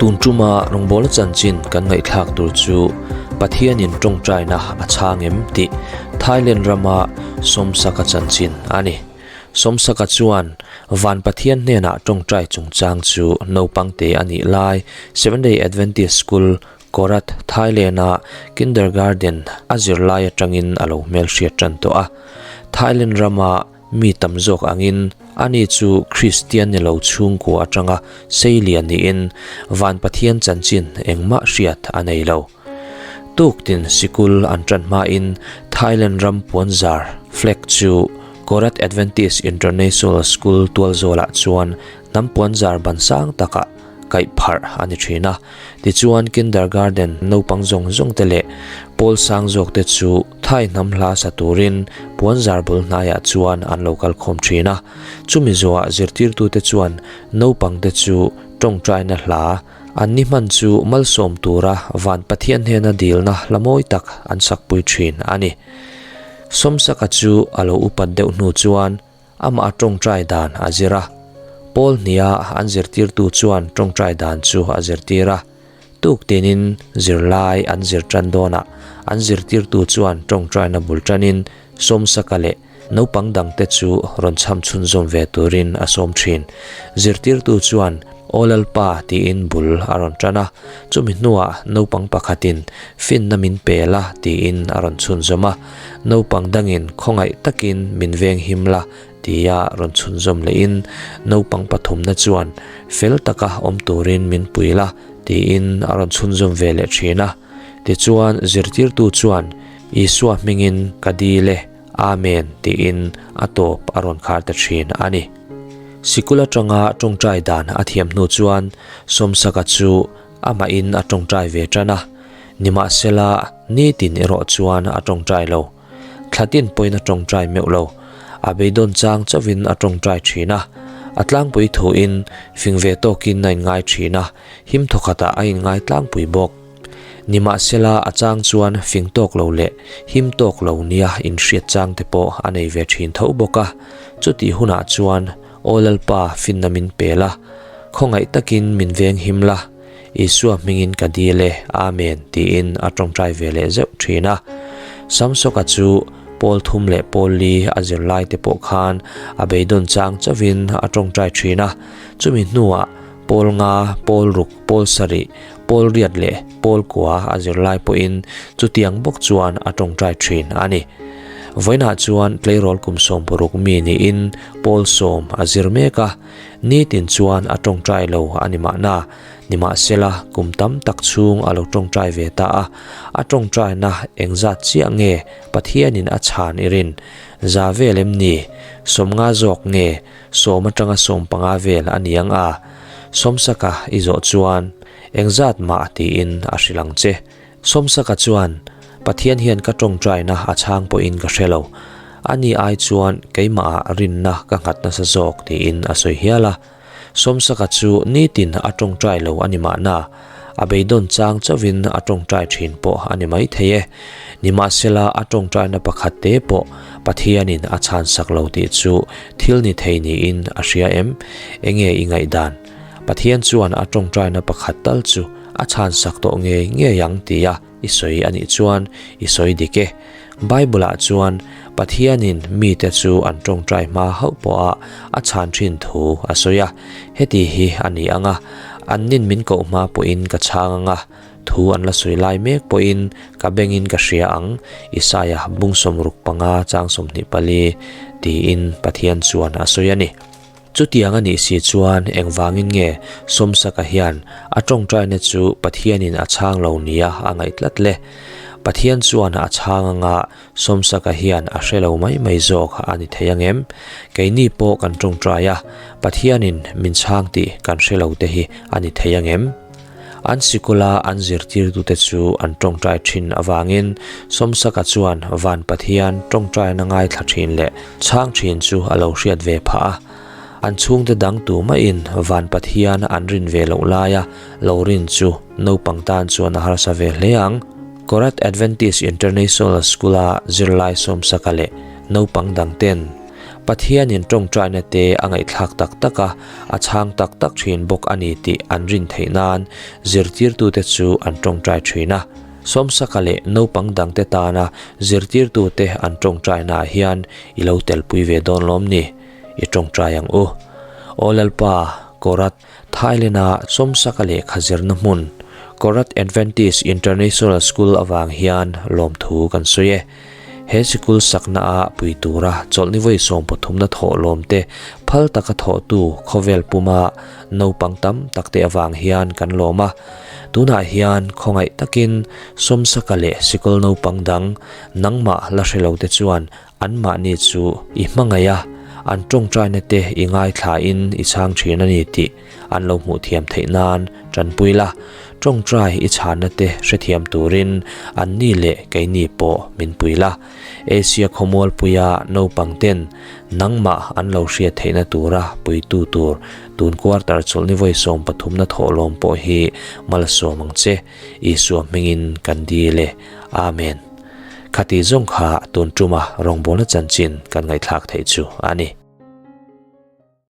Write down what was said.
Tun tuma rawngbawla chanchin kan ngaihthlak tur chu Pathianin tawngtaina a chhang em tih Thailand rama Sawmsaka chanchin a ni. Sawmsaka chuan Van Pathian hnenah tawngtai chungchang chu naupang te a nih lai Seventh-day Adventist School, Korat, Thailand-a kindergarten a zirlai atangin a lo hmelhriat tan tawh a. Thailand rama Mi tam zawk angin ani chu Kristian ni lo chhungkua atanga seilian niin Van Pathian chanchin engmah hriat a nei lo. Tuktin sikul an tan hmain Thailand ram puanzar, flag, chu Korat Adventist International School tualzawlah chuan hnam puanzar ban sang takah kaih pharh a ni thin a. Tichuan kindergarten naupang zawng zawng te leh pawl sang zawk te chu Thai hnam hla sa turin puanzar bul hnaiah chuan an lo kal khawm thin a. Chumi zawhah zirtirtute chuan naupang te chu tawngtaina hla an ni hman chu malsawm tura van Pathian hnena dilna hla mawi tak an sakpui thin a ni. Sawmsaka chu a lo upat deuh hnu chuan Amah a tawngtai dan a zir a. Paul hnia an zirtirtu chuan tawngtai dan chu a zirtir a. Tuk tinin zirlai an zir tan dawnah an zirtirtu chuan tawngtaina bul tanin Sawmsaka leh naupang dangte chu rawn chham chhunzawm ve turin a sawm thin. Zirtirtu chuan Aw Lalpa tiin bul a rawn tan a, chumi hnuah naupang pakhatin Finna min pe la tiin a rawn chhunzawm a. Naupang dangin khawngaih takin min veng him la tia rawn chhunzawm lehin naupang pathumna chuan fel taka awm turin min pui la tiin a rawn chhunzawm ve leh thin a. Tichuan zirtirtu chuan Isua hmingin ka dil e, Amen tiin a tawp a rawn khar ta thin a ni. Sikul atanga tawngtai dan a thiam hnu chuan Sawmsaka chu amahin a tawngtai ve tan a. Nimahsela, nitin erawh chuan a tawngtai lo. Thla tin pawhin a tawngtai meuh lo. A beidawn chang chauhin a tawngtai thin a. A tlangpui thuin fing ve tawkin a inngai thin a, him thawkhatah a inngai tlangpui bawk. Nimahsela, a chang chuan fing tawk lo leh him tawk lo nia inhriat chang te pawh a nei ve thin tho bawk a. Chutih hunah chuan, Aw Lalpa, finna min pe la, khawngaih takin min veng him la, Isua hmingin ka dil e, Amen, tiin a tawngtai ve leh zeuh thin a. Samsoka chu Pawl thum leh Pawl li a zirlai te pawh khan a beidawn chang chauhin a tawngtai thin a. Chumi hnuah Pawl nga, Pawl ruk, Pawl sarih, Pawl riat leh Pawl kua a zirlai pawhin chutiang bawk chuan a tawngtai thin a ni. Vawiinah chuan tleirawl kum 60 mi niin Pawl sawm a zir mek a. Nitin chuan a tawngtai lo a ni mahna, nimahsela kum tam tak chhung a lo tawngtai ve ta a, a tawngtaina engzat chiah nge Pathianin a chhan i rin? Za vel em ni? Sawmnga zawk nge sawm atanga 15 vel a ni ang a? Sawmsaka i zawh chuan engzat mah tiin a hrilh ang che. Sawmsaka chuan, Pathian hian ka tawngtaina a chhang pawhin ka hre lo. Ani ai chuan keimahah rinna ka nghat nasa zawk tiin a sawi hial a. Sawmsaka chu nitin a tawngtai lo a ni mahna, a beidawn chang chauhin a tawngtai thin pawh a ni maithei e. Nimahsela a tawngtaina pakhat te pawh Pathianin a chhansak lo tih chu thil ni thei niin a hria em? Enge i ngaihdan? Pathian chuan a tawngtaina pakhat tal chu A chhan sak tawh ngei ngei ang tia i sawi a nih chuan i sawi dik e. Bible-ah chuan Pathianin mite chu an tawngtai hma hauh pawha a chhan thin thu a sawi a. Heti hi a ni ang a, an nin min koh hma pawhin ka chhang ang a, thu an la sawi lai mek pawhin ka bengin ka hria ang, Isaia bung 65 chang 24 tiin Pathian chuan a sawi a ni. Chutiang a nih si chuan engvangin nge Sawmsaka hian a tawngtaina chu Pathianin a chhang lo nia a ngaih tlat le? Pathian chuan a chhang anga Sawmsaka hian a hre lo mai mai zawk a ni thei ang em? Keini pawh kan tawngtai a, Pathianin min chhang tih kan hre lo te hi a ni thei ang em? An sikula an zirtirtute chu an tawngtai thin avangin Sawmsaka chuan Van Pathian tawngtaina ngaithla thin leh chhang thin chu a lo hriat ve phah a. An chhungte dang tu maiin Van Pathian an rin ve loh laia lo rin chu naupang tan chuan a harsa ve hle ang. Korat Adventist International School-a zirlai Sawmsaka leh naupang dangten. Pathianin ṭawngṭaina te a ngaihthlak tak tak a, a chhang tak tak ṭhin bawk a ni tih an rin theih nan zirtirtute chu an ṭawngṭai ṭhin a. Sawmsaka leh naupang dangte tana zirtirtute an ṭawngṭainaah hian i lo telpui ve dawn lawm ni? I ṭawngṭai ang u. Aw Lalpa, Korat, Thailand-a Sawmsaka lehkha zirna hmun, Korat Adventist International School avang hian lawmthu kan sawi e. He sikul sakna-a pui tura chawlhni vawi sawmpathumna thawh lawmte phal taka thawhtu khawvel puma naupang tam takte avang hian kan lawm a. Tunah hian khawngaih takin Sawmsaka leh sikul naupang dang nangmah la hre lote chuan Anmahni chu i hmangaih a, an tawngtaina te i ngaithlain i chhang thin a ni tih an lo hmuh thiam theih nan tanpui la, tawngtai i chhanna te hrethiam turin anni leh keini pawh min pui la. Asia khawmualpuia naupang ten nangmah an lo hriat theihna tura puitu tur tun quarter chawlhni vawi 13na thawhlawm pawh hi malsawm ang che, Isua hmingin kan dil e. Amen. Khati zawng kha tun tuma rawngbawlna chanchin kan ngaihthlak theih chu a ni.